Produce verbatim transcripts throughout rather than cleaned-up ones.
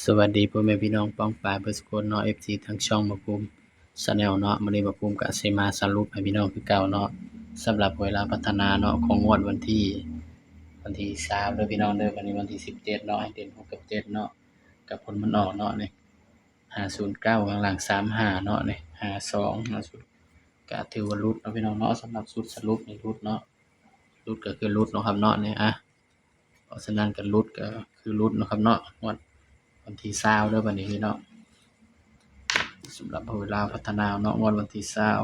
สวัสดีพ่อแม่พี่น้องป้องปายเบิดสุคนเนาะ เอฟซี ทางช่องบ่าวภูมิ Channel เนาะ มื้อนี้บ่าวภูมิก็สิมาสรุปให้พี่น้องคือเก่าเนาะ สำหรับหวยลาวพัฒนาเนาะ ของงวดวันที่ วันที่ซาวเด้อพี่น้องเด้อ วันนี้วันที่สิบเจ็ดเนาะ ให้เด่นหกกับเจ็ดเนาะ กับผลมันออกเนาะนี่ ห้าศูนย์เก้า ข้างล่าง สามห้า เนาะนี่ ห้าสอง ห้าศูนย์ ก็ถือว่าหลุดเนาะพี่น้องเนาะ สำหรับชุดสรุปนี่หลุดเนาะ หลุดก็คือหลุดเนาะครับเนาะนี่ อ่ะ เพราะฉะนั้นก็หลุดก็คือหลุดเนาะครับเนาะ งวดวันที่ซาวเด้อบัดนี้พี่น้อง สำหรับหวยลาวพัฒนาเนาะ งวดวันที่ซาว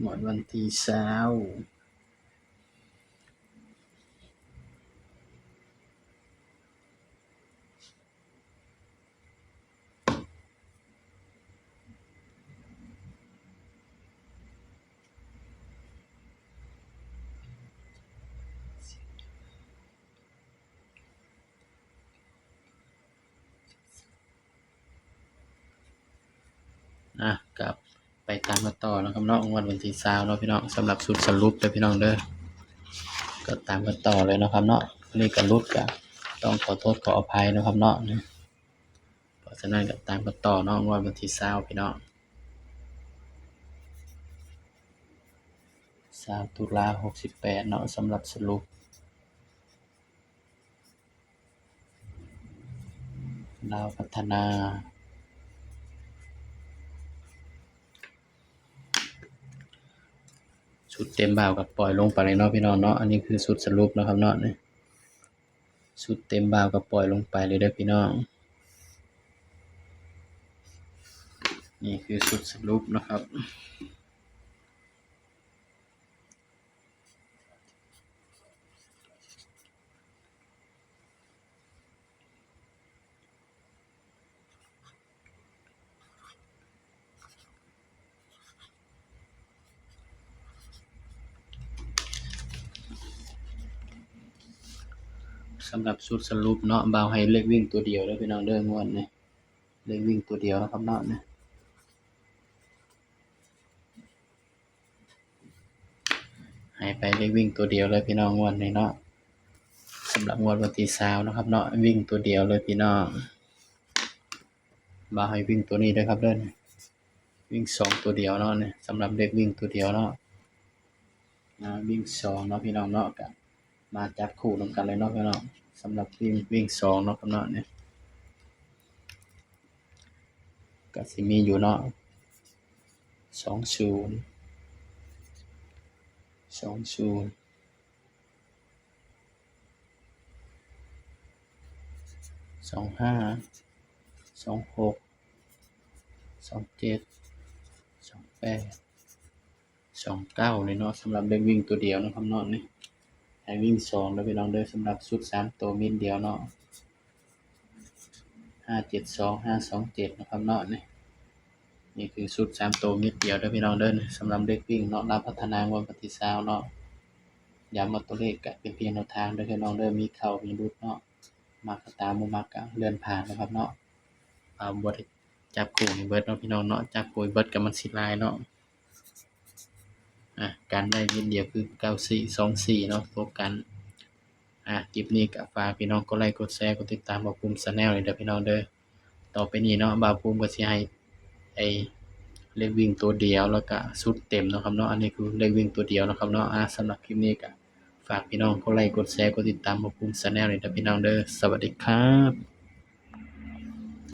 งวดวันที่ซาว อ่ะ ครับ ไปตามกันต่อนะครับเนาะ งวดวันที่ซาวเนาะพี่น้อง สำหรับชุดสรุปเด้อพี่น้องเด้อ ก็ตามกันต่อเลยนะครับเนาะ นี่ก็หลุดก็ต้องขอโทษขออภัยนะครับเนาะ เพราะฉะนั้นก็ตามกันต่อเนาะ งวดวันที่ซาวพี่น้อง ซาวตุลา หกสิบแปดเนาะ สำหรับสรุป ลาวพัฒนา ชุดเต็มบ่าวก็ปล่อยลงไปเลยเนาะพี่น้องเนาะ อันนี้คือชุดสรุปเนาะครับเนาะ นี่ ชุดเต็มบ่าวก็ปล่อยลงไปเลยเด้อพี่น้อง นี่คือชุดสรุปนะครับ สำหรับชุดสรุปเนาะ บ่าวให้เลขวิ่งตัวเดียวเด้อพี่น้องเด้อ งวดนี้ เลขวิ่งตัวเดียวนะครับเนาะ นี่ ให้ไปเลขวิ่งตัวเดียวเลยพี่น้อง งวดนี้เนาะ สำหรับงวดวันที่ซาวนะครับเนาะ วิ่งตัวเดียวเลยพี่น้อง บ่าวให้วิ่งตัวนี้เด้อครับเด้อ วิ่งสองตัวเดียวเนาะ นี่ สำหรับเลขวิ่งตัวเดียวเนาะ อ่า วิ่งสองเนาะพี่น้องเนาะ ก็มาจับคู่นำกันเลยเนาะพี่น้อง สำหรับวิ่ง วิ่งสองเนาะครับเนาะ นี่ ก็สิมีอยู่เนาะ สองศูนย์ สองศูนย์ สองห้า สองหก สองเจ็ด สองแปด สองเก้า เลยเนาะ สำหรับเลขวิ่งตัวเดียวนะครับเนาะ นี่ ให้วิ่งสองแล้วพี่น้องเด้อ สำหรับชุดสามตัวเม็ดเดียวเนาะ ห้าเจ็ดสอง ห้าสองเจ็ด นะครับเนาะ นี่ นี่คือชุดสามตัวเม็ดเดียวเด้อพี่น้องเด้อ สำหรับเลขวิ่งเนาะ ลาวพัฒนางวดวันที่ซาวเนาะ ย้ำว่าตัวเลขก็เป็นเพียงแนวทางเด้อพี่น้องเด้อ มีเข้ามีหลุดเนาะ มักก็ตาม บ่มักก็เลื่อนผ่านนะครับเนาะ อ่า บ่ได้จับคู่ให้เบิดเนาะพี่น้องเนาะ จับคู่ให้เบิดก็มันสิหลายเนาะ อ่ะ กันได้เม็ดเดียวคือ เก้าสี่ สองสี่ เนาะ ตัวกัน อ่ะ คลิปนี้ก็ฝากพี่น้องกดไลค์ กดแชร์ กดติดตามบ่าวภูมิ Channel เลยเด้อพี่น้องเด้อ ต่อไปนี้เนาะ บ่าวภูมิก็สิให้ ไอ้เลขวิ่งตัวเดียว แล้วก็ชุดเต็มเนาะครับเนาะ อันนี้คือเลขวิ่งตัวเดียวเนาะครับเนาะ อ่ะ สำหรับคลิปนี้ก็ฝากพี่น้องกดไลค์ กดแชร์ กดติดตามบ่าวภูมิ Channel เลยเด้อพี่น้องเด้อ สวัสดีครับ